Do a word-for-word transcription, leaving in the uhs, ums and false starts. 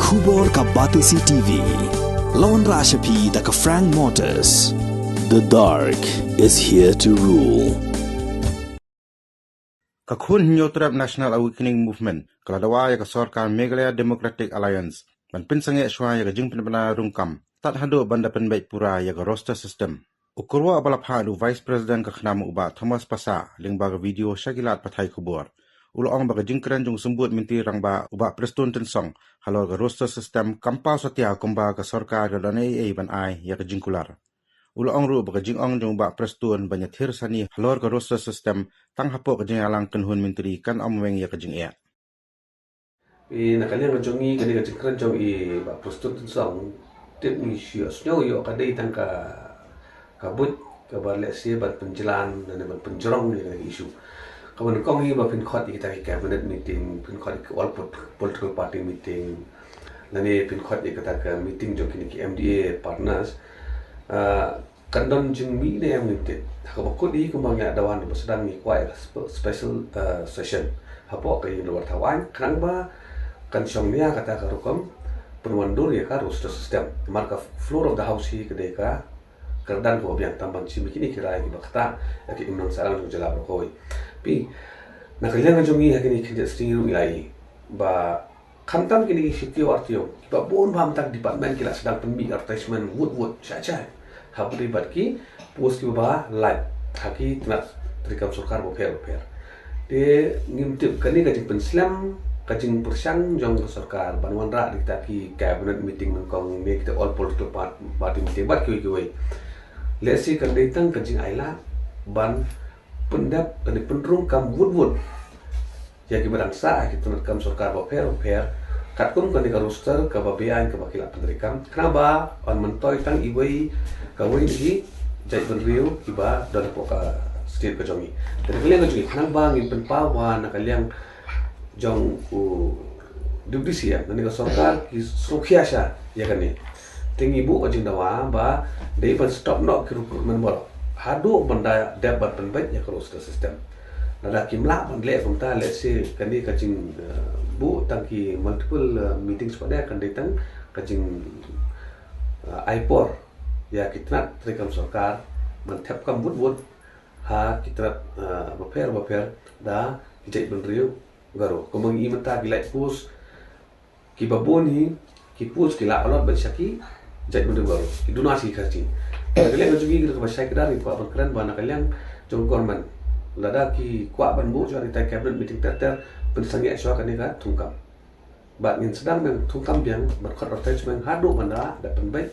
Khubor ka Batesi T V. Lawan Rashapi da ka Frank Motors. The dark is here to rule. Ka khun Hynñiewtrep National Awakening Movement ka la dawa ïa ka sorkar Meghalaya Democratic Alliance ban pynsangeh shuwa ïa ka jingpynbna rung kam tad haduh ban da pynbeit pura ïa ka roster system. U kyrwoh ba la phah da u Vice President ka KHNAM u Bah Thomas Passah lyngba ka video sha ki lad pathai khubor, u la ong ba ka jingkren jong u Symbud Myntri Rangbah u Bah Prestone Tynsong halor ka roster system kam paw satia kumba ka sorkar ka don ei ei ban ai ïa ka jingkular. U la ong ruh ba ka jingong jong u Bah Prestone ban ïathir sani halor ka roster system tang hapoh ka jingïalang kynhun myntri kan ym weng ïa ka jingeh. I na ka liang ka jong i, kane ka jingkren jong i Bah Prestone Tynsong, tip ngi shu ïohsngew ïoh ka dei tang ka, ka buit kaba lehse ban pynjlan ne ban pynjrong ïa kane ka issue. Kaba nyngkong hi ba phin khot ïa kita ki cabinet meeting, phin khot ïa ki all pot-, political party meeting, lane phin khot ïa kata ka meeting jong kine ki M D A partners. Ah, kan don jingmih ne em ngim tip. Ha kaba kut hi kumba ngi la dawa na ba sdang ngi kwah ïa ka spe-, special, eh, session hapoh ka ïing dorbar thaw aiñ khnang ba kan shong nia kata ka rukom pynwandur ïa ka roster system. Namar ka floor of the house hi ka dei ka kyrdan kaba biang, tang ban shim ïa kine ki rai kiba ktah ïa ka imlang sahlang jong ka jylla baroh kawei. Phi, na ka liang ka jong ngi ha kine ki khyndiat sngi ruh ngi la ïohi ba khamtam kine ki shi taïew ar taïew, kiba bun bha mynta ki department ki la sdang pynmih advertisement wut wut, shai shai, hapdeng bad ki post kiba lait ha ki tnat treikam sorkar bapher bapher. Te ngim tip kane ka jingpynslem, ka jingpyrshang jong ka sorkar ban wanrah da kita ki cabinet meeting nyngkong ne kita all political part-, party meeting bad kiwei kiwei. Lehse kan dei tang ka jingailad ban pyndep kane, pynrung kam wut wut ïa kiba dang sah ha ki tnat kam sorkar bapher bapher, katkum kane ka roster kaba beaiñ kaba ki la pyntreikam, khnang ba yn myntoi tang iwei kawei na ki jaitbynriew kiba don hapoh ka state ka jong ngi. Te na ka liang ka jong ngi, khnang ba ngin pynpaw ba na ka liang jong u Deputy C M, na ka sorkar ki sngewkhia sha ïa kane. Te ngi buh ka jingdawa ba dei ban stop noh ki recruitment baroh haduh ban da dep ban pynbeit ïa ka roster system. Lada kim lah ban leh kumta, lehse kane ka jing, eh, buh tang ki multiple, eh, meetings pat de kan dei tang ka jing, eh, ai por ïa ki tnat treikam sorkar ban thep kam wut wut ha ki tnat, eh, bapher bapher da ki jaitbynriew Garo. Kumba ngi i mynta ki lait post kiba bun hi, ki post ki la allot beit sha ki jaitbynriew Garo, ki duna sha ki Khasi. Na ka liang ka jong ngi, kaba shai kdar ngi kwah ban kren ba na ka liang jong government, lada ki kwah ban buh shuwa kita ki cabinet meeting ter ter, pynsangeh shuwa kane ka thungkam. Bad ngin sdang ban thungkam biang, ban khot advertisement haduh ban da dep pynbeit.